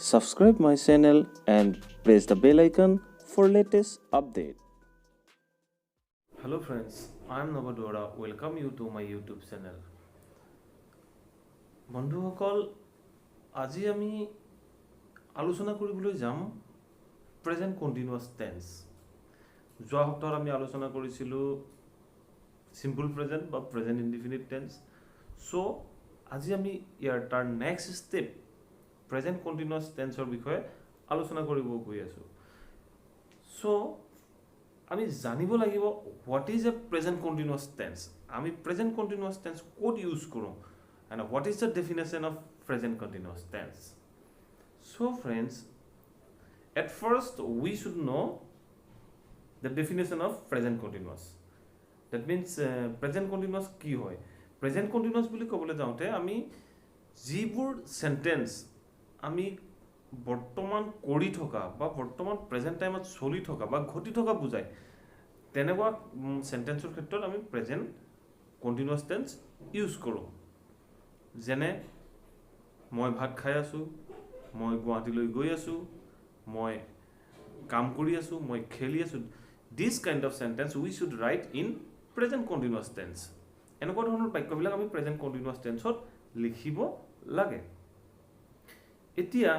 Subscribe my channel and press the bell icon for latest update. Hello friends, I am Naba Duara. Welcome you to my YouTube channel. বন্ধুসকল, আজি আমি আলোচনা কৰিবলৈ যাম present continuous tense. যোৱা সপ্তাহত আমি আলোচনা কৰিছিলোঁ চিম্পল প্ৰেজেণ্ট বা প্ৰেজেণ্ট ইনডিফিনিট টেন্স। চ' আজি আমি ইয়াৰ তাৰ নেক্সট ষ্টেপ প্ৰেজেণ্ট কণ্টিনিউৱাছ টেন্সৰ বিষয়ে আলোচনা কৰিব গৈ আছোঁ। চ' আমি জানিব লাগিব, what is a present continuous tense, আমি প্ৰেজেণ্ট কণ্টিনিউৱাছ টেন্স ক'ত ইউজ কৰোঁ, and what is the definition of present continuous tense. So friends, at first we should know the definition of present continuous. That means present continuous কি হয়। Present continuous বুলি ক'বলৈ যাওঁতে আমি যিবোৰ sentence আমি বৰ্তমান কৰি থকা বা বৰ্তমান প্ৰেজেণ্ট টাইমত চলি থকা বা ঘটি থকা বুজায়, তেনেকুৱা চেণ্টেন্সৰ ক্ষেত্ৰত আমি প্ৰেজেণ্ট কণ্টিনিউৱাছ টেন্স ইউজ কৰোঁ। যেনে মই ভাত খাই আছোঁ, মই গুৱাহাটীলৈ গৈ আছোঁ, মই কাম কৰি আছোঁ, মই খেলি আছোঁ। This kind of sentence we should write in present continuous tense. এনেকুৱা ধৰণৰ বাক্যবিলাক আমি প্ৰেজেণ্ট কণ্টিনিউৱাছ টেন্সত লিখিব লাগে। এতিয়া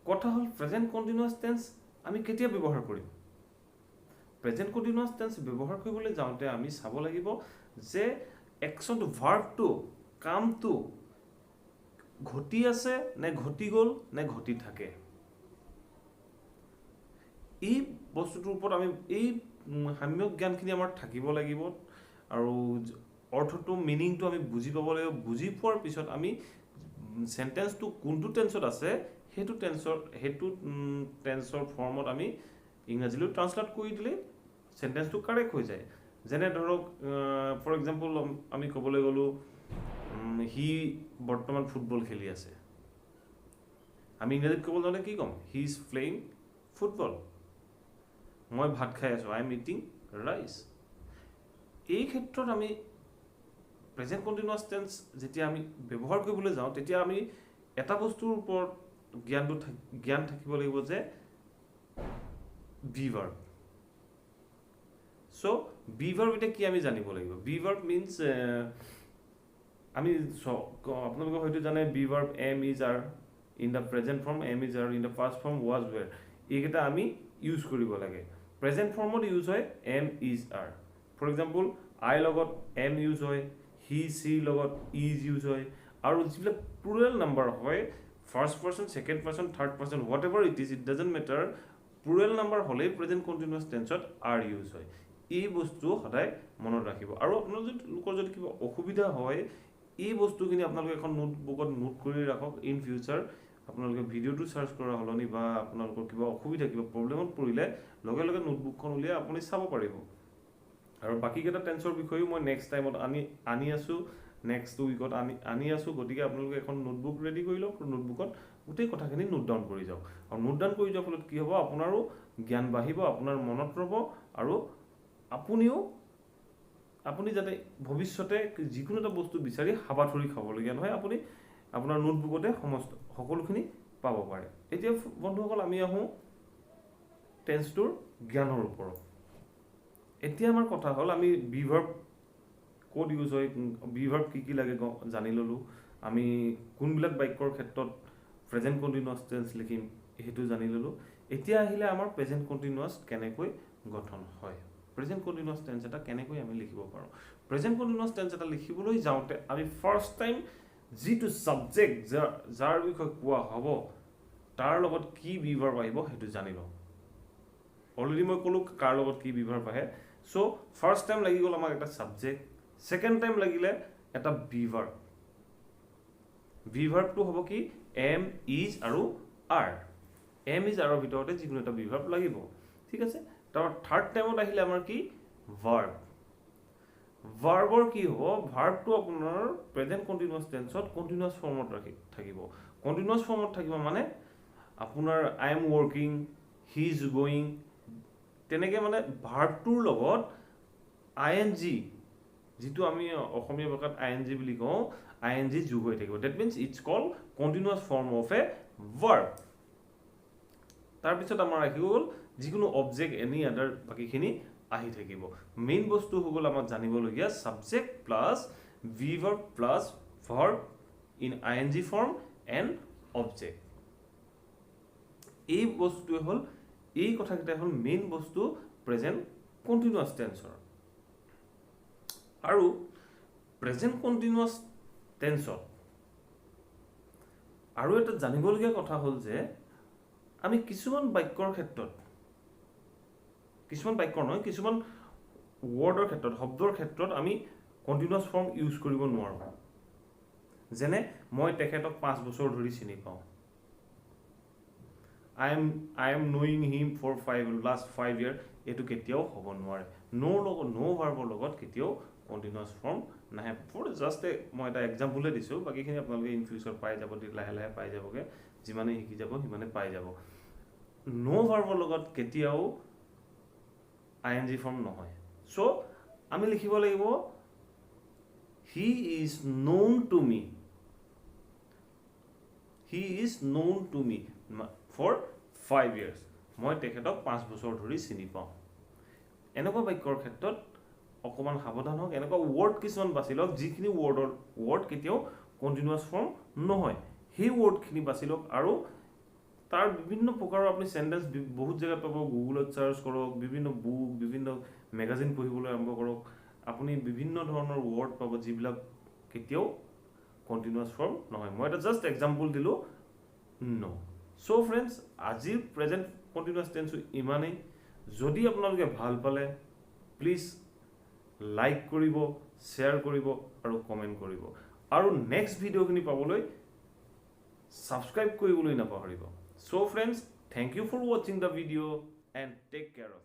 কথা হ'ল, প্ৰেজেণ্ট কণ্টিনিউৱাছ টেন্স আমি কেতিয়া ব্যৱহাৰ কৰিম? প্ৰেজেণ্ট কণ্টিনিউৱাছ টেন্স ব্যৱহাৰ কৰিবলৈ যাওঁতে আমি চাব লাগিব যে একশ্যনটো, ভাৰ্বটো, কামটো ঘটি আছে নে ঘটি গ'ল নে ঘটি থাকে। এই বস্তুটোৰ ওপৰত আমি এই সাম্যক জ্ঞানখিনি আমাৰ থাকিব লাগিব আৰু অৰ্থটো, মিনিংটো আমি বুজি পাব লাগিব। বুজি পোৱাৰ পিছত আমি চেণ্টেন্সটো কোনটো টেন্সত আছে, সেইটো টেন্সৰ ফৰ্মত আমি ইংৰাজীলৈ ট্ৰান্সলেট কৰি দিলেই চেণ্টেন্সটো কাৰেক্ট হৈ যায়। যেনে ধৰক, ফৰ এক্সাম্পল, আমি ক'বলৈ গ'লোঁ, সি বৰ্তমান ফুটবল খেলি আছে। আমি ইংৰাজীত ক'বলৈ যাওঁতে কি ক'ম? He is playing football. মই ভাত খাই আছোঁ, I am eating rice. এই ক্ষেত্ৰত আমি প্ৰেজেণ্ট কণ্টিনিউৱাছ টেন্স যেতিয়া আমি ব্যৱহাৰ কৰিবলৈ যাওঁ, তেতিয়া আমি এটা বস্তুৰ ওপৰত জ্ঞান থাকিব লাগিব যে বি ভাৰ্ব। চ' বি ভাৰ্ব এতিয়া কি আমি জানিব লাগিব। বি ভাৰ্ব মিনছ আমি আপোনালোকে হয়তো জানে, be verb am, is, are in the present form, am, is, are in the past form was, were. এইকেইটা আমি ইউজ কৰিব লাগে। প্ৰেজেণ্ট ফৰ্মত ইউজ হয় am, is, are. For example, I লগত এম ইউজ হয়, হি, চিৰ লগত is use হয় আৰু যিবিলাক প্লুৰেল নাম্বাৰ হয়, first person, second person, third person, whatever it is, it doesn't matter, plural number হ'লেই প্ৰেজেণ্ট কণ্টিনিউৱাছ টেন্সত আৰ ইউজ হয়। এই বস্তু সদায় মনত ৰাখিব। আৰু আপোনাৰ যদি লোকৰ যদি কিবা অসুবিধা হয়, এই বস্তুখিনি আপোনালোকে এখন নোটবুকত নোট কৰি ৰাখক। ইন ফিউচাৰ আপোনালোকে ভিডিঅ'টো চাৰ্চ কৰা সলনি বা আপোনালোকৰ কিবা অসুবিধা, কিবা প্ৰব্লেমত পৰিলে লগে লগে নোটবুকখন উলিয়াই আপুনি চাব পাৰিব। আৰু বাকীকেইটা টেন্সৰ বিষয়েও মই নেক্সট টাইমত আনি আছোঁ, নেক্সট উইকত আনি আছোঁ। গতিকে আপোনালোকে এখন নোটবুক ৰেডি কৰি লওক, নোটবুকত গোটেই কথাখিনি নোট ডাউন কৰি যাওক। আৰু নোট ডাউন কৰি যোৱাৰ ফলত কি হ'ব? আপোনাৰো জ্ঞান বাঢ়িব, আপোনাৰ মনত ৰ'ব আৰু আপুনি যাতে ভৱিষ্যতে যিকোনো এটা বস্তু বিচাৰি হাবাথুৰি খাবলগীয়া নহয়, আপুনি আপোনাৰ নোটবুকতে সমস্ত সকলোখিনি পাব পাৰে। এতিয়া বন্ধুসকল, আমি আহোঁ টেন্সটোৰ জ্ঞানৰ ওপৰত। এতিয়া আমাৰ কথা হ'ল, আমি বি ভাৰ্ব ক'ত ইউজ হয়, বি ভাৰ্ব কি কি লাগে জানি ল'লোঁ। আমি কোনবিলাক বাক্যৰ ক্ষেত্ৰত প্ৰেজেণ্ট কণ্টিনিউৱাছ টেন্স লিখিম, সেইটো জানি ল'লোঁ। এতিয়া আহিলে আমাৰ প্ৰেজেণ্ট কণ্টিনিউৱাছ কেনেকৈ গঠন হয়, প্ৰেজেণ্ট কণ্টিনিউৱাছ টেন্স এটা কেনেকৈ আমি লিখিব পাৰোঁ। প্ৰেজেণ্ট কণ্টিনিউৱাছ টেন্স এটা লিখিবলৈ যাওঁতে আমি ফাৰ্ষ্ট টাইম যিটো ছাবজেক্ট, যাৰ বিষয়ে কোৱা হ'ব, তাৰ লগত কি বি ভাৰ্ব আহিব সেইটো জানি লওঁ। অলৰেডি মই ক'লোঁ কাৰ লগত কি বি ভাৰ্ব আহে। চ' ফাৰ্ষ্ট টাইম লাগি গ'ল আমাক এটা ছাবজেক্ট, ছেকেণ্ড টাইম লাগিলে এটা বি ভাৰ্ব। বি ভাৰ্বটো হ'ব কি? এম, is আৰু আৰ। এম, is, আৰৰ ভিতৰতে যিকোনো এটা বি ভাৰ্ব লাগিব, ঠিক আছে। তাৰ থাৰ্ড টাইমত আহিলে আমাৰ কি? ভাৰ্ব। ভাৰ্বৰ কি হ'ব? ভাৰ্বটো আপোনাৰ প্ৰেজেণ্ট কণ্টিনিউৱাছ টেন্সত কণ্টিনিউৱাছ ফৰ্মত থাকিব। কণ্টিনিউৱাছ ফৰ্মত থাকিব মানে আপোনাৰ I am working, he is going, তেনেকৈ মানে ভাৰ্বটোৰ লগত আই এন জি, যিটো আমি অসমীয়া ভাষাত আই এন জি বুলি কওঁ, আই এন জি যোগ হৈ থাকিব। That means it's call continuous form of a verb. তাৰপিছত আমাৰ আহি গ'ল যিকোনো অবজেক্ট, এনি আদাৰ, বাকীখিনি আহি থাকিব। মেইন বস্তু হৈ গ'ল আমাক জানিবলগীয়া subject plus be verb plus verb in ing form and object. এই বস্তুটোৱে হ'ল, এই কথাকেইটাই হ'ল মেইন বস্তু প্ৰেজেণ্ট কণ্টিনিউৱাছ টেন্সৰ। আৰু প্ৰেজেণ্ট কণ্টিনিউৱাছ টেন্সত আৰু এটা জানিবলগীয়া কথা হ'ল যে আমি কিছুমান বাক্যৰ ক্ষেত্ৰত, কিছুমান বাক্যৰ নহয়, কিছুমান ৱৰ্ডৰ ক্ষেত্ৰত, শব্দৰ ক্ষেত্ৰত আমি কণ্টিনিউৱাছ ফৰ্ম ইউজ কৰিব নোৱাৰোঁ। যেনে মই তেখেতক 5 বছৰ ধৰি চিনি পাওঁ। I am knowing him for last 5 year. এইটো কেতিয়াও হ'ব নোৱাৰে। ন'ৰ লগত, ন' ভাৰ্বৰ লগত কেতিয়াও কণ্টিনিউৱাছ ফৰ্ম নাহে। ফৰ জাষ্ট এ মই এটা এক্সাম্পলহে দিছোঁ, বাকীখিনি আপোনালোকে ইন ফিউচাৰ পাই যাব, লাহে লাহে পাই যাবগৈ। যিমানে শিকি যাব সিমানে পাই যাব। ন' ভাৰ্বৰ লগত কেতিয়াও আই এন জি ফৰ্ম নহয়। চ' আমি লিখিব লাগিব, "He is known to me, he is known to me for 5 years." মই তেখেতক 5 বছৰ ধৰি চিনি পাওঁ। এনেকুৱা বাক্যৰ ক্ষেত্ৰত অকণমান সাৱধান হওক। এনেকুৱা ৱৰ্ড কিছুমান বাছি লওক, যিখিনি ৱৰ্ড কেতিয়াও কণ্টিনিউৱাছ ফৰ্ম নহয়, সেই ৱৰ্ডখিনি বাছি লওক। আৰু তাৰ বিভিন্ন প্ৰকাৰৰ আপুনি চেণ্টেঞ্চ বহুত জেগাত পাব। গুগলত চাৰ্চ কৰক, বিভিন্ন বুক, বিভিন্ন মেগাজিন পঢ়িবলৈ আৰম্ভ কৰক, আপুনি বিভিন্ন ধৰণৰ ৱৰ্ড পাব যিবিলাক কেতিয়াও কণ্টিনিউৱাছ ফৰ্ম নহয়। মই এটা জাষ্ট এক্সাম্পল দিলোঁ ন'। চ' ফ্ৰেণ্ডছ, আজিৰ প্ৰেজেণ্ট কণ্টিনিউৱাছ টেন্সো ইমানেই। যদি আপোনালোকে ভাল পালে প্লিজ লাইক কৰিব, শ্বেয়াৰ কৰিব আৰু কমেণ্ট কৰিব আৰু নেক্সট ভিডিঅ'খিনি পাবলৈ ছাবস্ক্ৰাইব কৰিবলৈ নাপাহৰিব। So friends, thank you for watching the video and take care of.